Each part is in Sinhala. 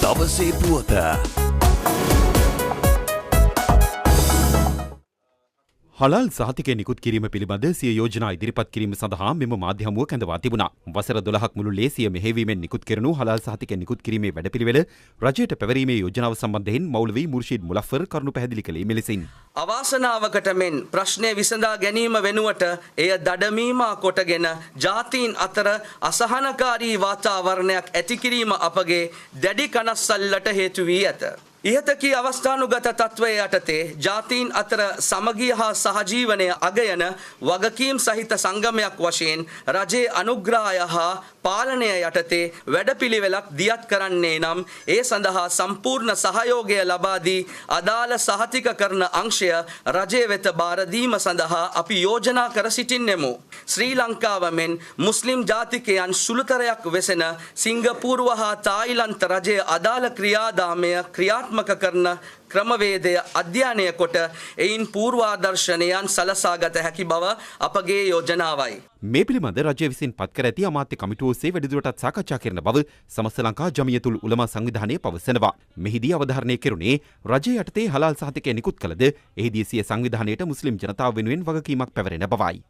දවසේ පුවත. හලාල් සහතිකය නිකුත් කිරීම පිළිබඳ සිය යෝජනා ඉදිරිපත් කිරීම සඳහා මෙම මාධ්‍ය හමුව කැඳවා තිබුණා. වසර 12ක් මුළුල්ලේ සිය මෙහෙයවීමෙන් නිකුත් කෙරුණු හලාල් සහතිකය නිකුත් කිරීමේ වැඩපිළිවෙල රජයට පැවරීමේ යෝජනාව සම්බන්ධයෙන් මෞලවී මුර්ෂිද් මුලෆර් කරුණු පැහැදිලි කළේ මෙලෙසින්. අවාසනාවකට මෙන් ප්‍රශ්නය විසඳා ගැනීම වෙනුවට එය දඩමීමා කොටගෙන ජාතීන් අතර අසහනකාරී වාතාවරණයක් ඇති කිරීම අපගේ දැඩි කනස්සල්ලට හේතු වී ඇත. ඉහත කී අවස්ථානුගත තත්ත්වය යටතේ ජාතීන් අතර සමගිය හා සහජීවනය අගයන වගකීම් සහිත සංගමයක් වශයෙන් රජයේ අනුග්‍රහය හා පාලනය යටතේ වැඩපිළිවෙලක් දියත් කරන්නේ නම් ඒ සඳහා සම්පූර්ණ සහයෝගය ලබා දී අදාළ සහතික කරන අංශය රජය වෙත බාර දීම සඳහා අපි යෝජනා කර සිටින්නෙමු. ශ්‍රී ලංකාව මෙන් මුස්ලිම් ජාතිකයන් සුළුතරයක් වෙසෙන සිංගප්පූරුව හා තායිලන්ත රජයේ අදාළ ක්‍රියාදාමය ක්‍රියාත්මක කරන ක්‍රමවේදය අධ්‍යයනය කොට එයින් පූර්වාදර්ශනයන් සලසාගත හැකි බව අපගේ යෝජනාවයි. මේ පිළිබඳ රජය විසින් පත් කර ඇති අමාත්‍ය කමිටුව ඔස්සේ වැඩිදුරටත් සාකච්ඡා කරන බව සමස්ත ලංකා ජමියතුල් උලමා සංවිධානය පවසනවා. මෙහිදී අවධාරණය කෙරුණේ රජය යටතේ හලාල් සහතිකය නිකුත් කළද එහිදී සිය සංවිධානයට මුස්ලිම් ජනතාව වෙනුවෙන් වගකීමක් පැවරෙන බවයි.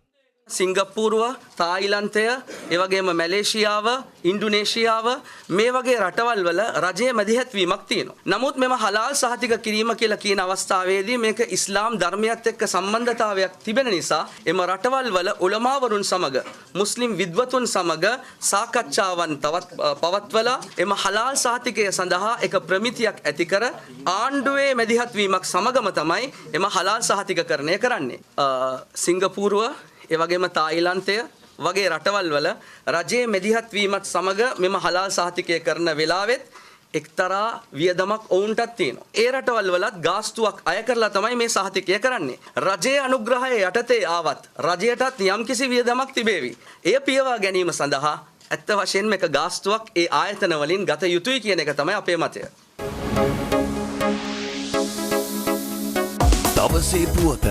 සිංගප්පූරුව, තායිලන්තය, ඒ වගේම මැලේසියාව, ඉන්දුනීසියාව මේ වගේ රටවල් වල රජයේ මැදිහත් වීමක් තියෙනවා. නමුත් මෙම හලාල් සහතික කිරීම කියලා කියන අවස්ථාවේදී මේක ඉස්ලාම් ධර්මයත් එක්ක සම්බන්ධතාවයක් තිබෙන නිසා එම රටවල් වල උලමාවරුන් සමග මුස්ලිම් විද්වතුන් සමග සාකච්ඡාවන් තවත් පවත්වලා එම හලාල් සහතිකය සඳහා එක ප්‍රමිතියක් ඇති කර ආණ්ඩුවේ මැදිහත් වීමක් සමගම තමයි එම හලාල් සහතිකකරණය කරන්නේ. සිංගප්පූරුව, ඒ වගේම තායිලන්තය වගේ රටවල් වල රජයේ මැදිහත් වීමත් සමග මෙම හලාල් සහතිකය කරන වෙලාවෙත් එක්තරා වියදමක් ඔවුන්ටත් තියෙනවා. ඒ රටවල් වලත් ගාස්තුවක් අය කරලා තමයි මේ සහතිකය කරන්නේ. රජයේ අනුග්‍රහය යටතේ ආවත් රජයටත් යම්කිසි වියදමක් තිබේවි. එය පියවා ගැනීම සඳහා ඇත්ත වශයෙන්ම එක ගාස්තුවක් ඒ ආයතන වලින් ගත යුතුයි කියන එක තමයි අපේ මතය. දවසේ පුවත.